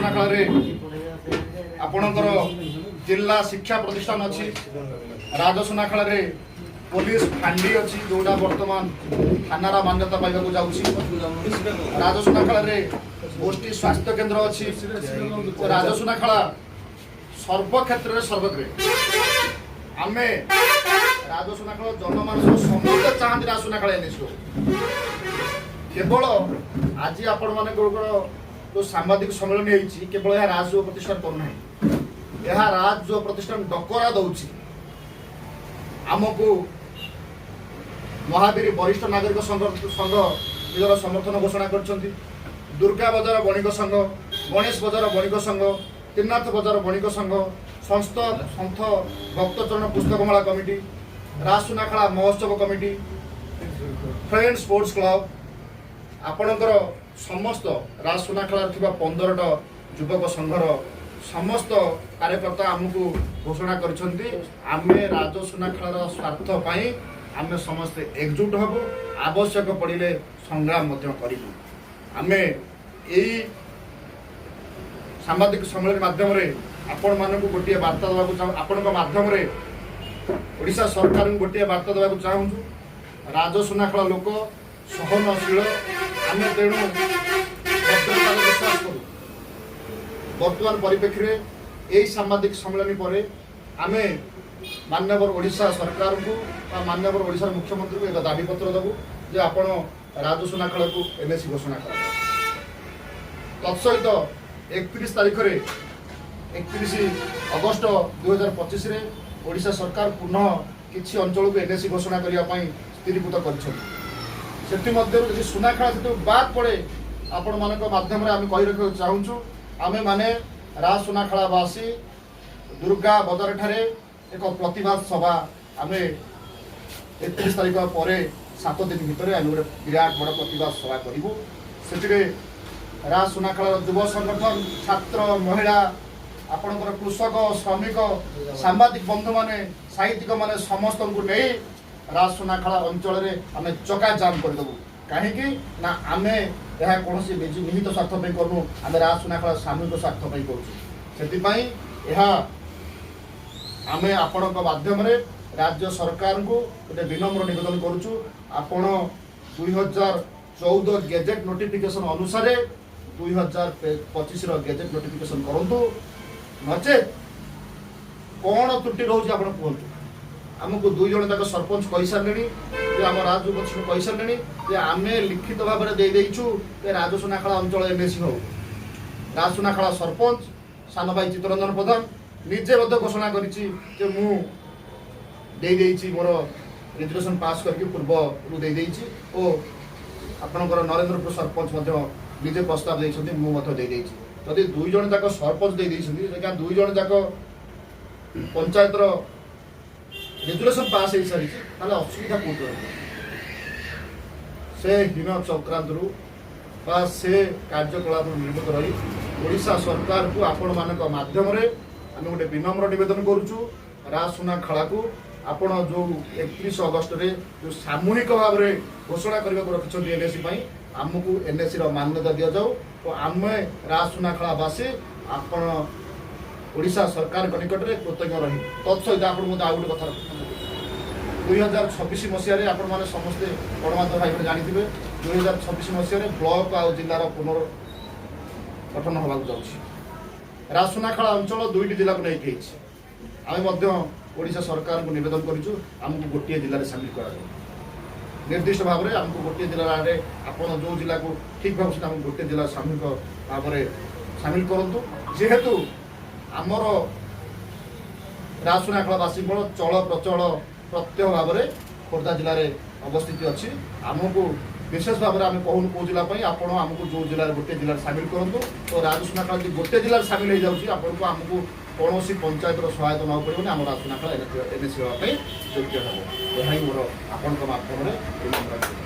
ରାଜସୁନାଖଳାରେ ଆପଣଙ୍କର ଜିଲ୍ଲା ଶିକ୍ଷା ପ୍ରତିଷ୍ଠାନ ଅଛି। ରାଜସୁନାଖଳାରେ ପୋଲିସ ଫାଣ୍ଡି ଅଛି, ଯୋଉଟା ବର୍ତ୍ତମାନ ଥାନାର ମାନ୍ୟତା ପାଇବାକୁ ଯାଉଛି। ରାଜସୁନାଖଳାରେ ଗୋଷ୍ଠୀ ସ୍ୱାସ୍ଥ୍ୟ କେନ୍ଦ୍ର ଅଛି। ରାଜସୁନାଖଳା ସର୍ବକ୍ଷେତ୍ରରେ ସର୍ବଗ୍ରେ। ଆମେ ରାଜସୁନାଖଳା ଜନମାନସ ସମସ୍ତେ ଚାହାନ୍ତି ରାଜସୁନାଖଳା ଏନ୍ଏସି ହଉ। କେବଳ ଆଜି ଆପଣମାନଙ୍କର ଯୋଉ ସାମ୍ବାଦିକ ସମ୍ମିଳନୀ ହେଇଛି, କେବଳ ଏହା ରାଜଯୁବ ପ୍ରତିଷ୍ଠାନ କରୁନାହିଁ, ଏହା ରାଜଯୁବ ପ୍ରତିଷ୍ଠାନ ଡକରା ଦଉଛି। ଆମକୁ ମହାବୀର ବରିଷ୍ଠ ନାଗରିକ ସଂଘ ନିଜର ସମର୍ଥନ ଘୋଷଣା କରିଛନ୍ତି। ଦୁର୍ଗା ବଜାର ବଣିକ ସଂଘ, ଗଣେଶ ବଜାର ବଣିକ ସଂଘ, ତ୍ରିନାଥ ବଜାର ବଣିକ ସଂଘ, ସନ୍ଥ ଭକ୍ତଚରଣ ପୁସ୍ତକମେଳା କମିଟି, ରାଜସୁନାଖଳା ମହୋତ୍ସବ କମିଟି, ଫ୍ରେଣ୍ଡ ସ୍ପୋର୍ଟସ କ୍ଲବ, ଆପଣଙ୍କର ସମସ୍ତ ରାଜସୁନାଖଳାରେ ଥିବା 15ଟା ଯୁବକ ସଂଘର ସମସ୍ତ କାର୍ଯ୍ୟକର୍ତ୍ତା ଆମକୁ ଘୋଷଣା କରିଛନ୍ତି, ଆମେ ରାଜସୁନାଖଳାର ସ୍ୱାର୍ଥ ପାଇଁ ଆମେ ସମସ୍ତେ ଏକଜୁଟ ହେବୁ, ଆବଶ୍ୟକ ପଡ଼ିଲେ ସଂଗ୍ରାମ ମଧ୍ୟ କରିବୁ। ଆମେ ଏଇ ସାମ୍ବାଦିକ ସମ୍ମିଳନୀ ମାଧ୍ୟମରେ ଆପଣମାନଙ୍କୁ ଗୋଟିଏ ବାର୍ତ୍ତା ଦେବାକୁ ଚାହୁଁ, ଆପଣଙ୍କ ମାଧ୍ୟମରେ ଓଡ଼ିଶା ସରକାରଙ୍କୁ ଗୋଟିଏ ବାର୍ତ୍ତା ଦେବାକୁ ଚାହୁଁଛୁ। ରାଜସୁନାଖଳା ଲୋକ ସହନଶୀଳ, ଆମେ ତେଣୁ ଭଦ୍ରତାରେ ବିଶ୍ୱାସ କରୁ। ବର୍ତ୍ତମାନ ପରିପ୍ରେକ୍ଷୀରେ ଏଇ ସାମ୍ବାଦିକ ସମ୍ମିଳନୀ ପରେ ଆମେ ମାନ୍ୟବର ଓଡ଼ିଶା ସରକାରଙ୍କୁ ବା ମାନ୍ୟବର ଓଡ଼ିଶାର ମୁଖ୍ୟମନ୍ତ୍ରୀଙ୍କୁ ଏକ ଦାବିପତ୍ର ଦେବୁ ଯେ ଆପଣ ରାଜସୁନାଖଳାକୁ ଏନ୍ଏସି ଘୋଷଣା କରାଯାଉ। ତତ୍ସହିତ 31 ତାରିଖରେ, 31 ଅଗଷ୍ଟ 2025ରେ ଓଡ଼ିଶା ସରକାର ପୁନଃ କିଛି ଅଞ୍ଚଳକୁ ଏନ୍ଏସି ଘୋଷଣା କରିବା ପାଇଁ ସ୍ଥିରୀକୃତ କରିଛନ୍ତି। ସେଥିମଧ୍ୟରୁ ଯଦି ସୁନାଖେଳା ସେଥିରୁ ବାଦ ପଡ଼େ, ଆପଣମାନଙ୍କ ମାଧ୍ୟମରେ ଆମେ କହି ରଖିବାକୁ ଚାହୁଁଛୁ, ଆମେମାନେ ରାଜସୁନାଖେଳାବାସୀ ଦୁର୍ଗା ବଜାରଠାରେ ଏକ ପ୍ରତିବାଦ ସଭା ଆମେ 31 ତାରିଖ ପରେ 7 ଦିନ ଭିତରେ ଆମେ ଗୋଟେ ବିରାଟ ବଡ଼ ପ୍ରତିବାଦ ସଭା କରିବୁ। ସେଥିରେ ରାଜସୁନାଖେଳାର ଯୁବ ସଂଗଠନ, ଛାତ୍ର, ମହିଳା, ଆପଣଙ୍କର କୃଷକ, ଶ୍ରମିକ, ସାମ୍ବାଦିକ ବନ୍ଧୁମାନେ, ସାହିତ୍ୟିକମାନେ, ସମସ୍ତଙ୍କୁ ନେଇ ରାଜସୁନାଖେଳା ଅଞ୍ଚଳରେ ଆମେ ଚକା ଜାମ୍ କରିଦେବୁ। କାହିଁକି ନା ଆମେ ଏହା କୌଣସି ନିହିତ ସ୍ୱାର୍ଥ ପାଇଁ କରୁନୁ, ଆମେ ରାଜସୁନାଖେଳା ସାମୂହିକ ସ୍ୱାର୍ଥ ପାଇଁ କରୁଛୁ। ସେଥିପାଇଁ ଏହା ଆମେ ଆପଣଙ୍କ ମାଧ୍ୟମରେ ରାଜ୍ୟ ସରକାରଙ୍କୁ ଗୋଟେ ବିନମ୍ର ନିବେଦନ କରୁଛୁ, ଆପଣ 2014 ଗେଜେଟ୍ ନୋଟିଫିକେସନ ଅନୁସାରେ 2025ର ଗେଜେଟ୍ ନୋଟିଫିକେସନ କରନ୍ତୁ। ନଚେତ୍ କ'ଣ ତ୍ରୁଟି ରହୁଛି ଆପଣ କୁହନ୍ତୁ। ଆମକୁ ଦୁଇ ଜଣ ଯାକ ସରପଞ୍ଚ କହିସାରିଲେଣି ଯେ, ଆମ ରାଜୁପକ୍ଷ କହିସାରିଲେଣି ଯେ ଆମେ ଲିଖିତ ଭାବରେ ଦେଇଦେଇଛୁ ଯେ ରାଜସୁନାଖଳା ଅଞ୍ଚଳ ଏନ୍ଏସି ହଉ। ରାଜସୁନାଖଳା ସରପଞ୍ଚ ସାନ ଭାଇ ଚିତ୍ତରଞ୍ଜନ ପ୍ରଧାନ ନିଜେ ମଧ୍ୟ ଘୋଷଣା କରିଛି ଯେ ମୁଁ ଦେଇଦେଇଛି, ମୋର ରେଜୁଲେସନ ପାସ୍ କରିକି ପୂର୍ବରୁ ଦେଇଦେଇଛି ଓ ଆପଣଙ୍କର ନରେନ୍ଦ୍ରପୁର ସରପଞ୍ଚ ମଧ୍ୟ ନିଜେ ପ୍ରସ୍ତାବ ଦେଇଛନ୍ତି, ମୁଁ ମଧ୍ୟ ଦେଇଦେଇଛି। ଯଦି ଦୁଇ ଜଣ ଯାକ ସରପଞ୍ଚ ଦେଇଦେଇଛନ୍ତି, ଆଜ୍ଞା, ଦୁଇ ଜଣ ଯାକ ପଞ୍ଚାୟତର ରେଜୁଲେସନ ପାସ୍ ହେଇସାରିଛି, ତାହେଲେ ଅସୁବିଧା କୋଉଠି ରହିବ? ସେ ହୀନ ଚକ୍ରାନ୍ତରୁ ବା ସେ କାର୍ଯ୍ୟକଳାପରୁ ନିବୃତ୍ତ ରହି ଓଡ଼ିଶା ସରକାରକୁ ଆପଣମାନଙ୍କ ମାଧ୍ୟମରେ ଆମେ ଗୋଟେ ବିନମ୍ର ନିବେଦନ କରୁଛୁ, ରାଜସୁନା ଖେଳାକୁ ଆପଣ ଯେଉଁ 31 ଅଗଷ୍ଟରେ ଯେଉଁ ସାମୂହିକ ଭାବରେ ଘୋଷଣା କରିବାକୁ ରଖିଛନ୍ତି ଏନ୍ଏସି ପାଇଁ, ଆମକୁ ଏନ୍ଏସିର ମାନ୍ୟତା ଦିଆଯାଉ ଓ ଆମେ ରାଜସୁନାଖଳାବାସୀ ଆପଣ ଓଡ଼ିଶା ସରକାରଙ୍କ ନିକଟରେ କୃତଜ୍ଞ ରହିବୁ। ତତ୍ସହିତ ଆପଣ ମଧ୍ୟ ଆଉ ଗୋଟେ କଥା ରଖିଛନ୍ତି। 2026 ମସିହାରେ ଆପଣମାନେ ସମସ୍ତେ ଗଣମାଧ୍ୟମ ଭାଇମାନେ ଜାଣିଥିବେ, 2026 ମସିହାରେ ବ୍ଲକ ଆଉ ଜିଲ୍ଲାର ପୁନର୍ଗଠନ ହେବାକୁ ଯାଉଛି। ରାଜସୁନାଖଳା ଅଞ୍ଚଳ ଦୁଇଟି ଜିଲ୍ଲାକୁ ନେଇକି ହେଇଛି। ଆମେ ମଧ୍ୟ ଓଡ଼ିଶା ସରକାରଙ୍କୁ ନିବେଦନ କରିଛୁ, ଆମକୁ ଗୋଟିଏ ଜିଲ୍ଲାରେ ସାମିଲ କରାଯାଉ। ନିର୍ଦ୍ଦିଷ୍ଟ ଭାବରେ ଆମକୁ ଗୋଟିଏ ଜିଲ୍ଲାରେ, ଆପଣ ଯେଉଁ ଜିଲ୍ଲାକୁ ଠିକ୍ ଭାବୁଛନ୍ତି, ଆମକୁ ଗୋଟିଏ ଜିଲ୍ଲା ସାମୂହିକ ଭାବରେ ସାମିଲ କରନ୍ତୁ। ଯେହେତୁ ଆମର ରାଜସୁନାଖଳାବାସୀଙ୍କର ଚଳ ପ୍ରଚଳ ପ୍ରତ୍ୟୟ ଭାବରେ ଖୋର୍ଦ୍ଧା ଜିଲ୍ଲାରେ ଅବସ୍ଥିତି ଅଛି, ଆମକୁ ବିଶେଷ ଭାବରେ ଆମେ କହୁନୁ କେଉଁ ଜିଲ୍ଲା ପାଇଁ, ଆପଣ ଆମକୁ ଯେଉଁ ଜିଲ୍ଲାରେ ଗୋଟିଏ ଜିଲ୍ଲାରେ ସାମିଲ କରନ୍ତୁ। ତ ରାଜସୁନାଖଳା ଯଦି ଗୋଟିଏ ଜିଲ୍ଲାରେ ସାମିଲ ହେଇଯାଉଛି, ଆପଣଙ୍କୁ ଆମକୁ କୌଣସି ପଞ୍ଚାୟତର ସହାୟତା ନେବାକୁ ପଡ଼ିବନି। ଆମ ରାଜସୁନାଖଳା ଏନ୍ଏସି ହେବା ପାଇଁ ଯୋଗ୍ୟ ହେବ। ଏହା ହିଁ ମୋର ଆପଣଙ୍କ ମାଧ୍ୟମରେ ବିନମ୍ର ନିବେଦନ।